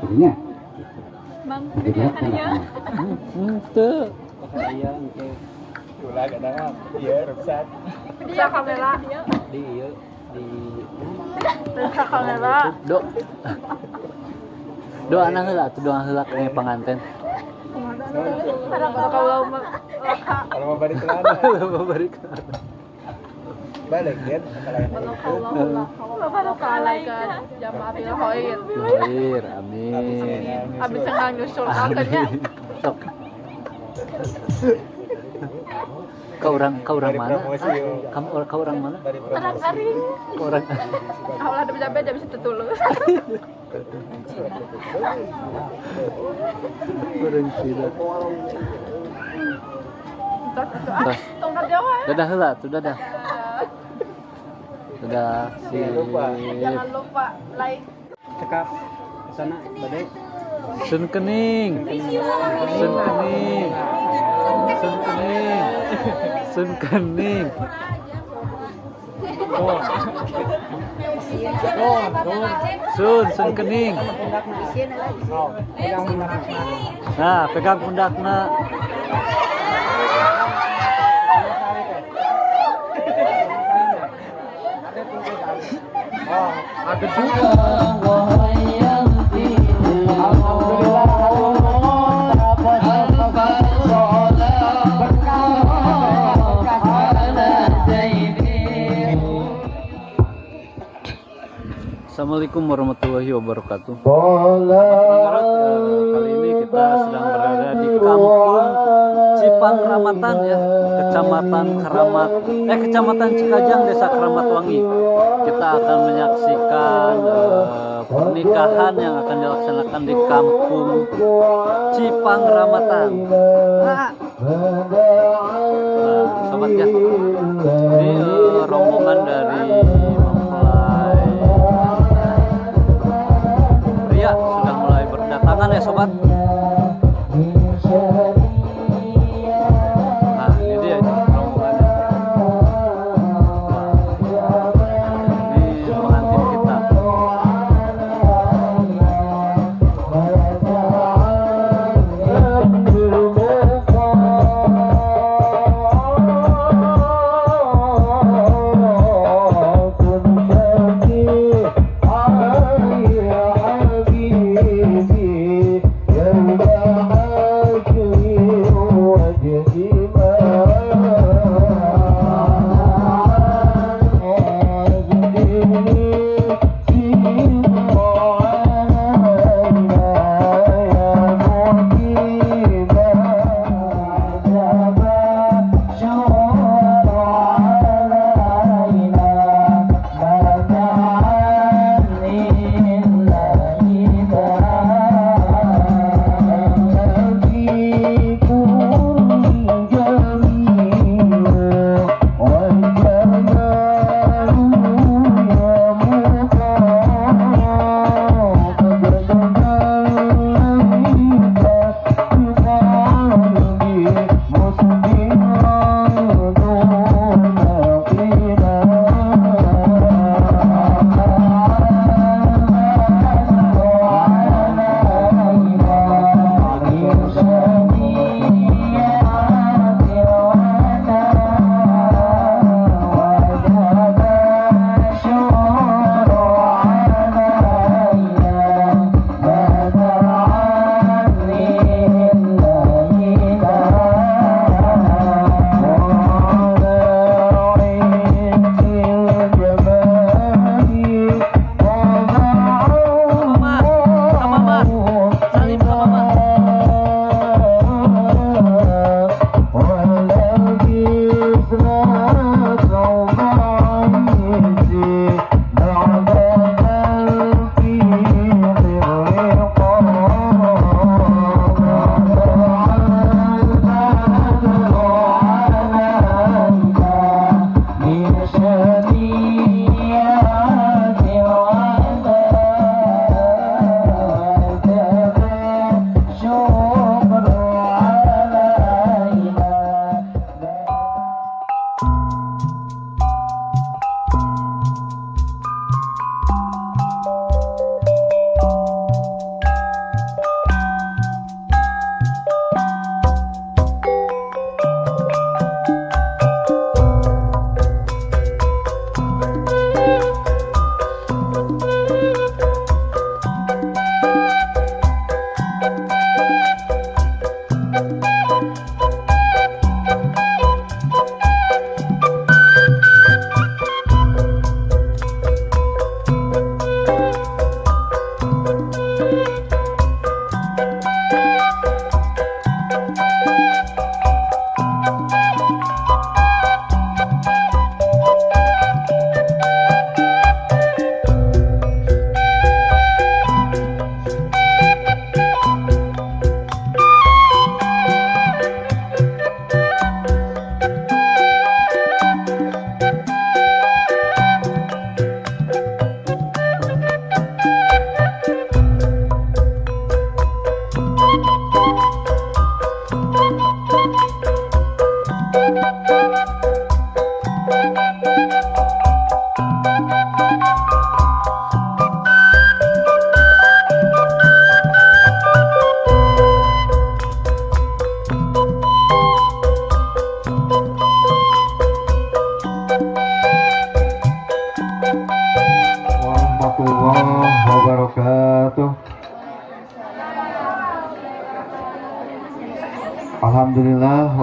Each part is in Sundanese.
Jadinya. Bang, dia. Henteu. Iya, engke. Ulah kadang iya rusak. Dia kamera. Di ieu di Rusak kamera. Do. Doa na heula atuh, doa heula ke panganten. Kalau Kalau mau balik celana, Balik. Balik kan kalau Jamaah bil khair. Khair, amin. Abis enggak nyusul akhirnya. Sok. Kau orang mana? Kamu kau orang mana? Orang aring. Kau orang. Awal ada beda bisa tetulus. Orang Cina. Tos. Tongkat Jawa. Dadah heula tuh, dadah. Dadah. Sip. Jangan lupa like. Cekap ke sana badai. Sun kening. Sun kening. Sun kening. Sun kening. Sun, sun kening. Nah, pegang pundakna. Assalamualaikum warahmatullahi wabarakatuh. Kali ini kita sedang berada di Kampung Cipangramatan ya, Kecamatan Keramat, Kecamatan Cikajang, Desa Keramatwangi. Kita akan menyaksikan pernikahan yang akan dilaksanakan di Kampung Cipangramatan. Nah, sobat ya, ini rombongan dari mempelai pria sudah mulai berdatangan ya sobat. Nah, ini dia rombongannya. Ini pengantin kita.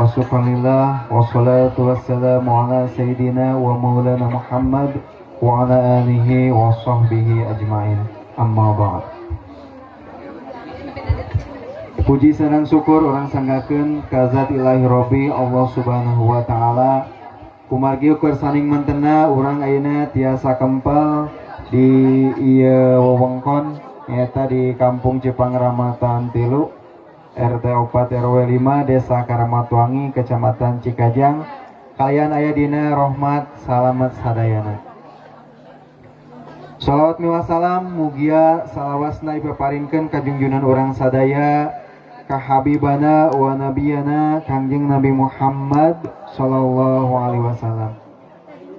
Alhamdulillah wa syukurillah wassalatu wassalamu ala sayyidina wa maulana Muhammad wa ala alihi wa sahbihi ajmain. Amma ba'd. Puji sareng syukur urang sanggakeun ka zat ilahi Rabbi Allah Subhanahu wa taala. Kumargi ukur saning mantena urang ayeuna tiasa kempal di ieu wewengkon nyaeta di Kampung Cipangramatan 3 RT 4 RW 5 Desa Karamatwangi Kecamatan Cikajang. Kalian aya dina rahmat salamet sadayana. Salawat miwah salam mugia salawasna ipaparinkeun ka junjunan urang sadaya ka habibana wa nabiyana Kangjeng Nabi Muhammad sallallahu alaihi wasallam.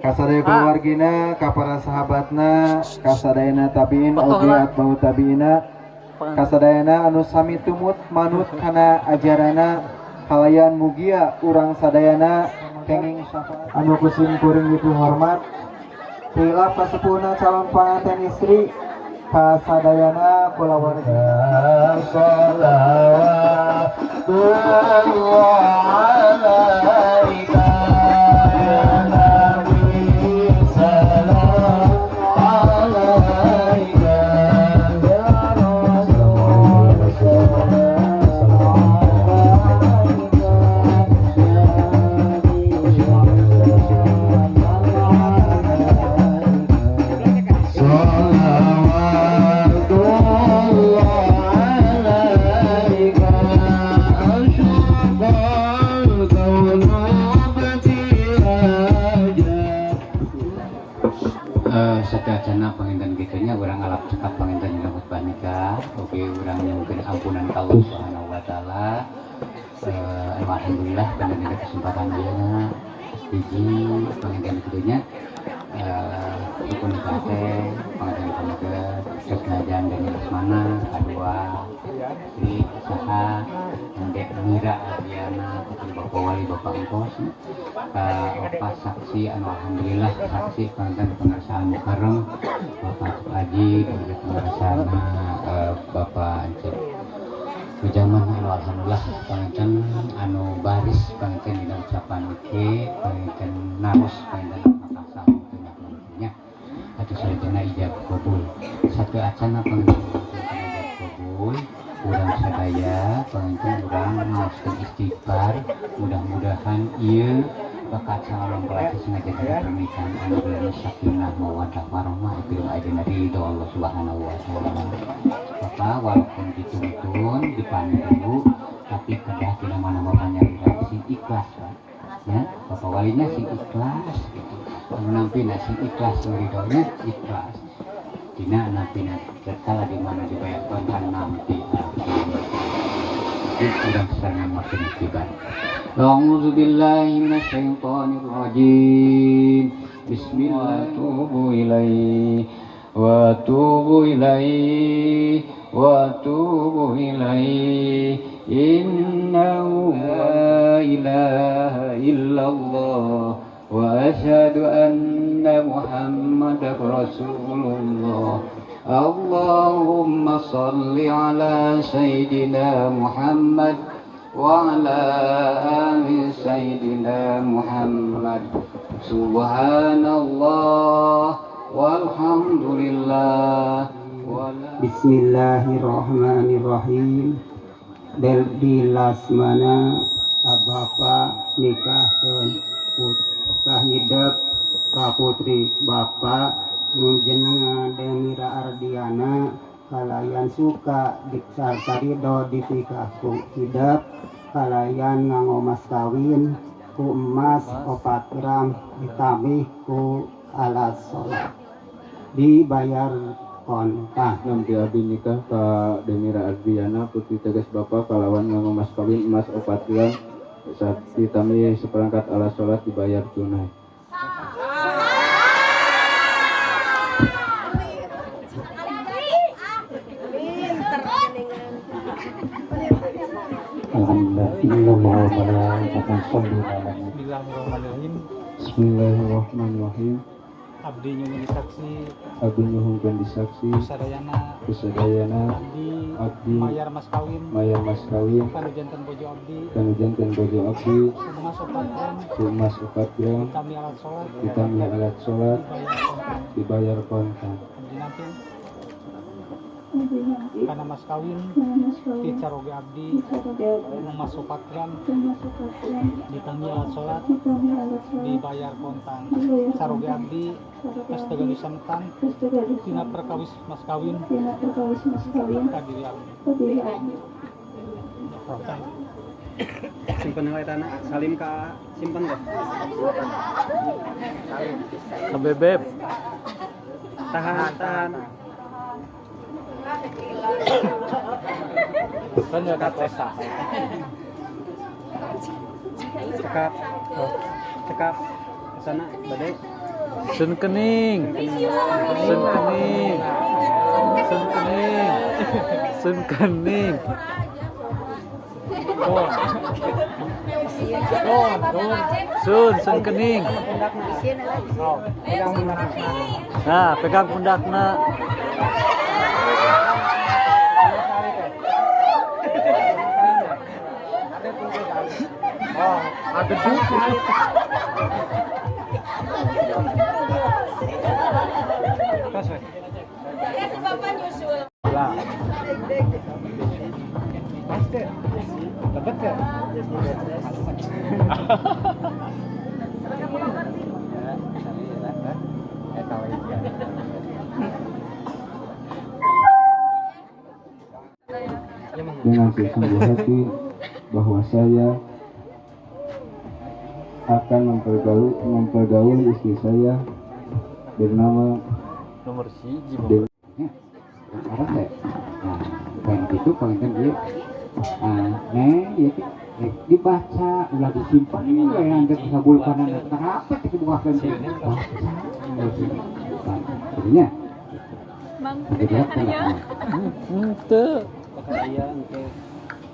Kasadaya keluargina, ka para sahabatna, kasadayana tabiin oge atba'u tabiina, kasadayana anu sami tumut manut kana ajarana kalayan mugia urang sadayana kenging syafaat anu kusim kuring dipihormat. Pilaf kasepuhna calon panganten istri kasadayana kulawarga. Salawatullah alaika ya Nabi, salam alaika ya Rasul, Sateuacanna panginten kitunya urang alap cekap panginten dina khutbah nikah oge urang nyuhunkeun ampunan ka Allah Subhanahu wa taala. Alhamdulillah kana dina kesempatan ayeuna hiji panginten kitunya rukun nikah teh panginten pameget Ustaz Najan dan Lesmana kadua istri saha Dek Mira Ardiana putri Bapak Wali Bapak Engkos opat saksi anu alhamdulillah saksi panginten pengersaan Mukarram Bapak Haji dan pengersaan Bapak Encep Ujaman anu alhamdulillah panginten anu baris panginten dina ucapan ke panginten naros panginten makasah nya atuh sarjana ijab kabul sateuacanna panginten ijab kabul urang sadaya panginten urang ngaoskeun istighfar mudah-mudahan ieu bakal calon mempelai sengaja dari pernikahan anu bener sakinah mawaddah warahmah itu ayeuna ridho Allah Subhanahu wa taala. Bapak walaupun dituntun dipandu tapi kedah tidak mana bapaknya sing ikhlas Pak. Ya, bapak walinya sing ikhlas gitu. Anu nampina sing ikhlas ridhonya ikhlas. Dina nampina serta di mana dibayar kontan nampi. Jadi urang sarangan makin istighfar. A'udzu billahi minasyaitonir rajim. Bismillah tubu ilaihi wa tubu ilaihi wa tubu ilaihi innahu la ilaha illallah wa asyhadu anna Muhammadar Rasulullah. Allahumma salli ala sayyidina Muhammad wa ala ali sayyidina Muhammad. Subhanallah walhamdulillah. Bismillahirrahmanirrahim. Derdi Lasmana Bapak nikahkeun kahidep ka putri Bapak nu jenengan Demira Ardiana kalayan suka sarta ridho ditikah ku hidep kalayan nganggo mas kawin ku emas 4 gram ditambih ku alat sholat dibayar kontan. Nampi abdi nikah ka Demira Ardiana putri tegas Bapak kalawan nganggo mas kawin emas 4 gram saat ditambih seperangkat alat sholat dibayar tunai. Bismillahirrahmanirrahim. Bismillahirrahmanirrahim. Abdi nyuhunkeun saksi. Abdi nyuhunkeun disaksi. Sadayana. Sadayana. Abdi. Abdi. Mayar mas kawin. Mayar mas kawin. Kanu janten bojo abdi. Kanu janten bojo abdi. Emas 4 gram. Emas 4 gram. Ditami alat sholat. Ditami alat sholat. Dibayar kontan. Abdi nanti. Karena mas kawin. Dicaroge abdi. Emas 4 gram. Ditami alat sholat. Dibayar kontan. Caroge abdi. Tos teu gaduh samtan. Tina perkawis mas kawin. Ka diri abdi. Simpen heula etana, salim ka simpen teh. Ka bebeb. Tahan, tahan. Kan ya katosa. Cekap. Cekap. Sana bade. Sun kening. Sun kening. Sun kening. Sun kening. Sun, sun kening. Nah, pegang pundakna. Oh, ada Bapak nyusul. Lah. Pasti. Dapat ya? Dengan sesungguh hati bahwa saya akan mempergauli istri saya bernama nomor siji. Nah, bukan gitu, pengen dia. Nah, nih, dibaca, ulah disimpan ini yang nanti sabul kanan rapat dibukakan. Baca, jadinya. Mang, Ente.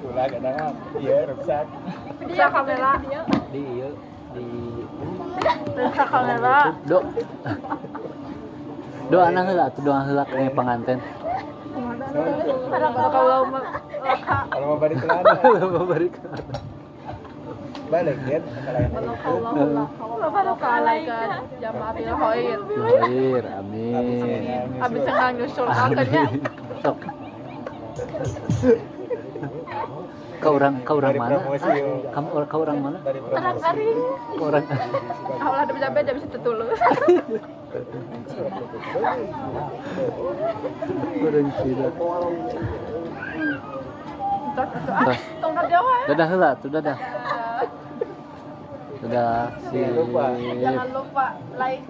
Ulah kadang iya rusak. Dia kamera. Di iya di. Rusak kamera. Do. Doa heula atuh doa heula ke pengantin. Kalau mau balik ke mana? Mau balik ke mana? Balik ya. Khair, amin. Abis senang nyusul akhirnya. Sok. Kau orang mana? Kamu kau orang mana? Orang aring. Orang. Awal ada beda-beda bisa tertulus. Orang Cina. Dadah heula tuh dadah. Dadah. Jangan lupa like.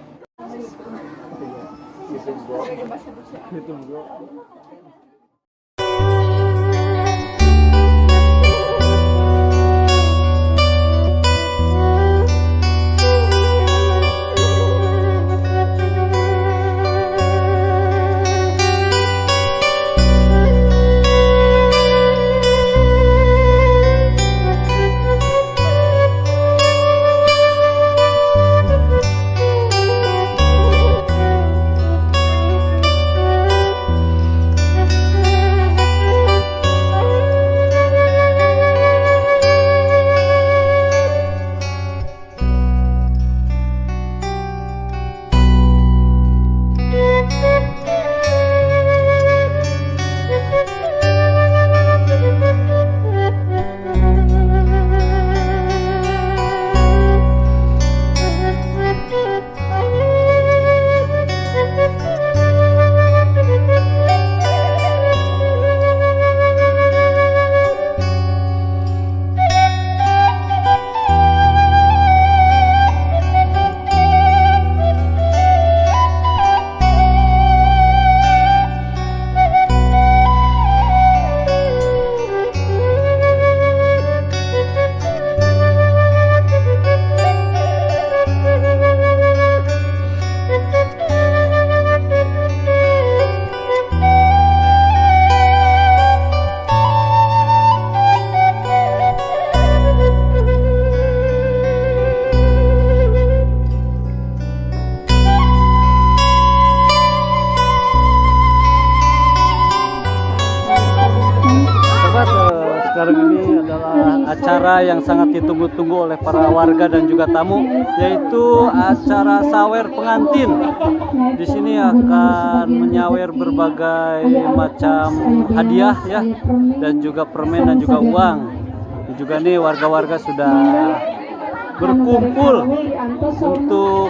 Sekarang ini adalah acara yang sangat ditunggu-tunggu oleh para warga dan juga tamu, yaitu acara sawer pengantin. Di sini akan menyawer berbagai macam hadiah ya, dan juga permen dan juga uang. Dan juga nih warga-warga sudah berkumpul untuk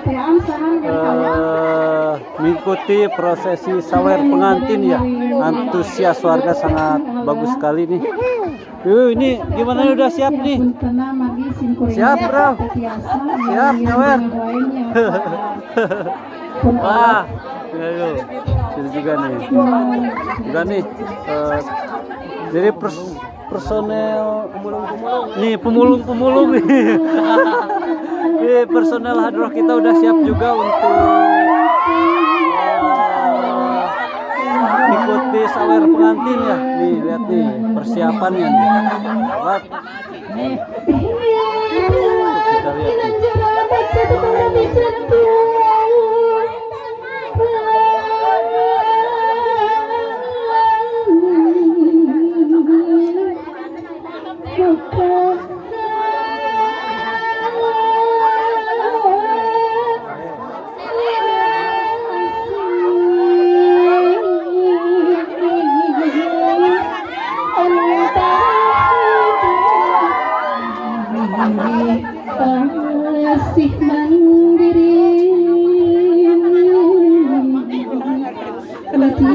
mengikuti prosesi sawer pengantin ya. Antusias warga sangat bagus sekali nih. Ini gimana nih, udah siap nih? Siap, bro. Siap, nyawer. Wah, ayo. Sini juga nih. Juga nih. Jadi personel nih, pemulung-pemulung nih. Ini personel hadroh kita udah siap juga untuk ikuti sawer pengantin ya. Nih, lihat nih persiapannya nih. Lihat. Kita lihat nih. Kasih mandiri mati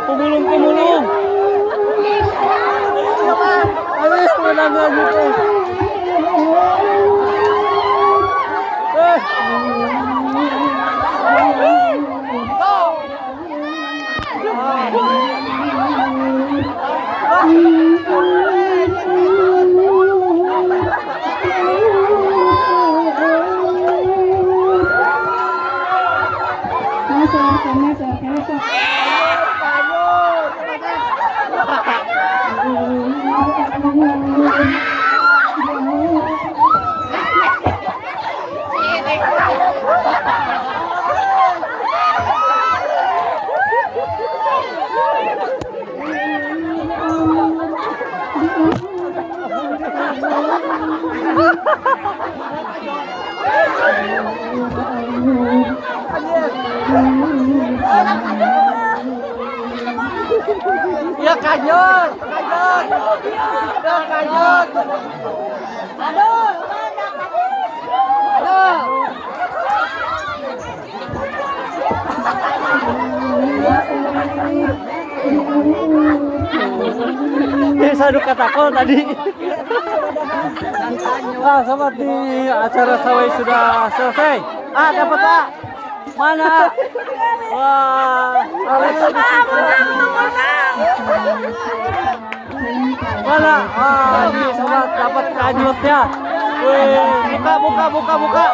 Pemulung-pemulung. Aduh, menang lagi tuh. Ya kanyot, kanyot, ya kanyot. Aduh, aduh. Ini sadu katakol tadi. Ah, sobat, di acara sawai sudah selesai. Ah, dapat ah. Mana? Wah, mana? Ah, ini sobat dapat kanyutnya. Wih, buka, buka, buka, buka.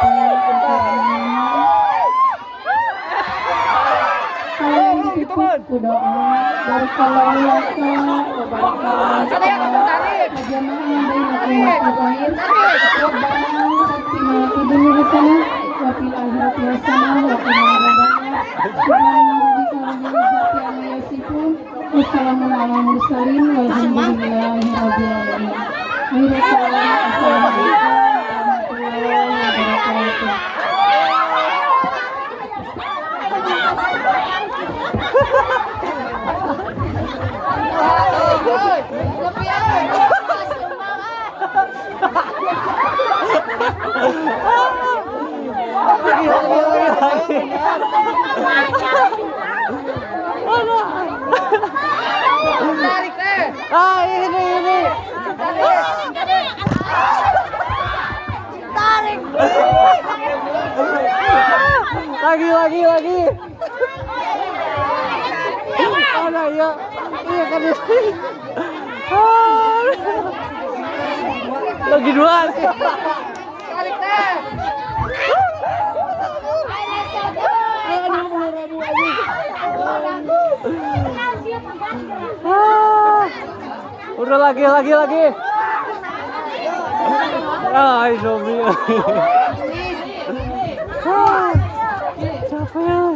Lagi, lagi, lagi. Mana ya? Iya kan. Lagi dua. Tarik teh. Udah lagi, lagi, lagi. Ay, Sobri. Capek.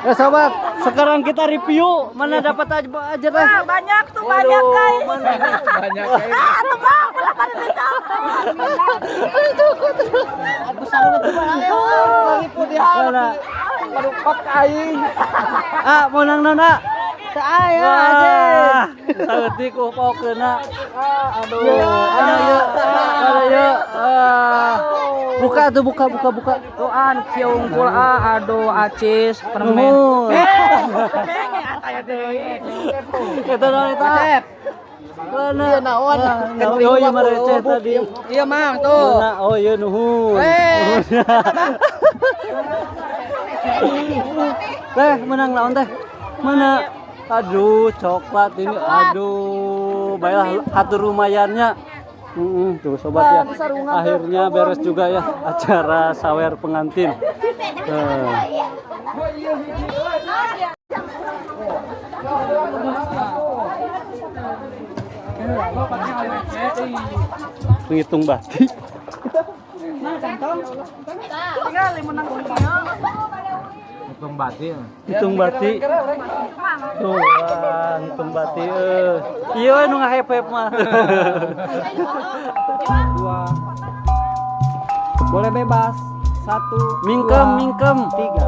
Ya sobat, sekarang kita review mana dapat aja aja teh. Wah, banyak tuh, banyak guys. Mana? Banyak guys. Ah, tuh bang, kenapa ada Mana? Ah, mau nang nona? Saya aja. Saeutik upokeuna. Aduh. Aduh yeuh. Aduh yeuh. Buka tuh, buka, buka, buka. Tuh an kieu unggul ah, aduh acis permen. Nuhun. Eh, Eta naon eta? Mana? Iya naon? Oh iya mah receh tadi. Iya mang tuh. Mana? Oh iya nuhun. Eh. Teh menang lawan teh. Mana? Aduh, coklat ini. Aduh, baiklah atur lumayannya. Tuh sobat ya. Akhirnya beres juga ya acara sawer pengantin. Menghitung bati. Hitung bati. Hitung bati. Tuh, wah, hitung bati. Iya, nu ngahep-hep mah. Dua. Boleh bebas. Satu. Mingkem, dua, mingkem. Tiga.